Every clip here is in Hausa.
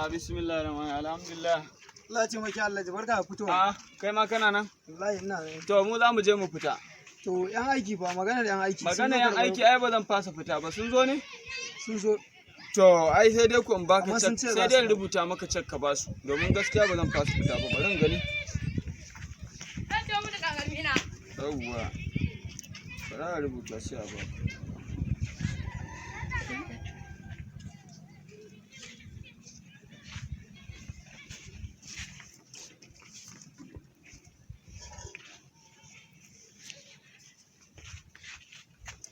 Ah, bismillah rahman alhamdulillah. Allah ya taimaki Alhaji, barka da fitowa. Ah, kai ma kana nan? Wallahi ina nan. To mu za mu je mu fita. To yan aiki fa, maganar yan aiki. Sun Magana zo yan karɓar- aiki ai ba zan fasa fita ba, sun zo ne? Sun zo. To ai sai dai ku in baka Amma sun cek, ce sai za dai in su rubuta maka cek ka basu, domin gaskiya ba zan fasa fita ba, bari in gani. Zan ciwo mu da takalmina. Yawwa. Bari a rubuta sai a baka.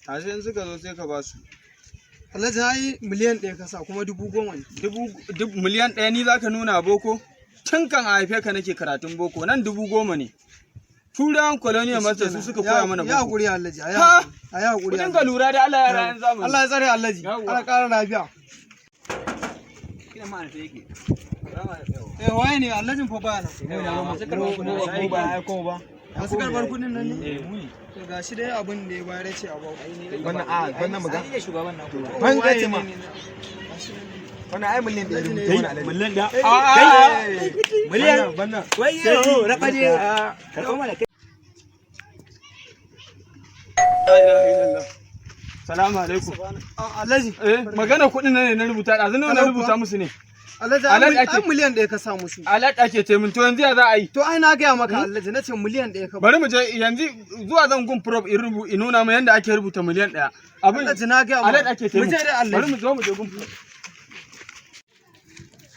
A sai in suka zo sai ka basu. Alhaji, ai 1,000,000 ka sa kuma 10,000 ne. 1,000,000 ni zaka nuna boko? Tun kan a haife ka nake karatun boko, nan 10,000 ne. Turawan colonial master su suka koya mana Ya boko. hakuri Alhaji, ayi Ha! hakuri. Ayi hakuri. Ku dinga lura da Allah ya rayan zamani. Allah ya tsare Alhaji. Yawwa. Allah ƙara lafiya. Eh, waye ne Alhajin fa baya nan? Masu karɓar kuɗin nan ne? To gashi dai abin da ya bayar ya ce a baku. Wannan a wannan muga. To, Ban waye gace ma. ne ne? Gashi nan. Wannan ai 1,000,000 rubuta mana Alhaji. 1,000,000. Miliyan wannan. Wayo, raɓaje. Karɓo mana kai. La ilaha illallah. Salamu alaikum. Ah, Alhaji. Eh, magana kuɗin nan ne na rubuta, ɗazu nawa na Alhaji rubuta kuwa? musu ne. Alhaji, Alhaji ai 1,000,000 ka sa musu. Alat ake ce min, to yanzu ya za a yi? To ai na gaya maka Alhaji, na ce 1,000,000 ka ba. Bari mu je yanzu zuwa zan gun prof in rubu in nuna mu yanda ake rubuta 1,000,000. Abin Alhaji, na gaya maka. Alat ake ce Mu min. je dai Alhaji. Bari mu zo mu je gun prof.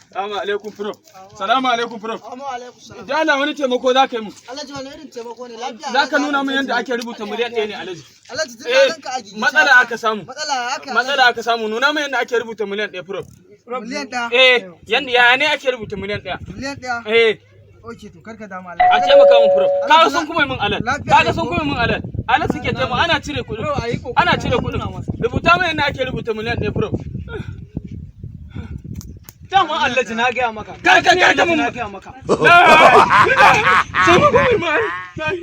Salamu alaikum prof. Salamu alaikum prof. Amma alaikum salam. Da Allah wani taimako za ka yi mu. Alhaji, wani irin taimako ne? Lafiya? Za ka nuna min yadda ake rubuta 1,000,000 ne Alhaji. Alhaji, tun Eh, na ganka a gigice. matsala aka samu. Matsala haka. Matsala aka samu, nuna min yadda ake rubuta 1,000,000 prof. 1,000,000. Eh, yanda yaya ne ake rubuta 1,000,000? 1,000,000. Eh, Okay, to karka damu a Alhaji. taimaka min prof. Kaga sun kuma yi min alal. Lafiya Kaga ne sun ko? kuma yi min alal. Alal suke taimaka ana cire kuɗin. Ana cire kuɗin. Rubuta min yadda ake rubuta 1,000,000 prof. Dama Alhaji na gaya maka. Kar ka Alhaji mun. na gaya maka. Sai mun kuma yi min alal.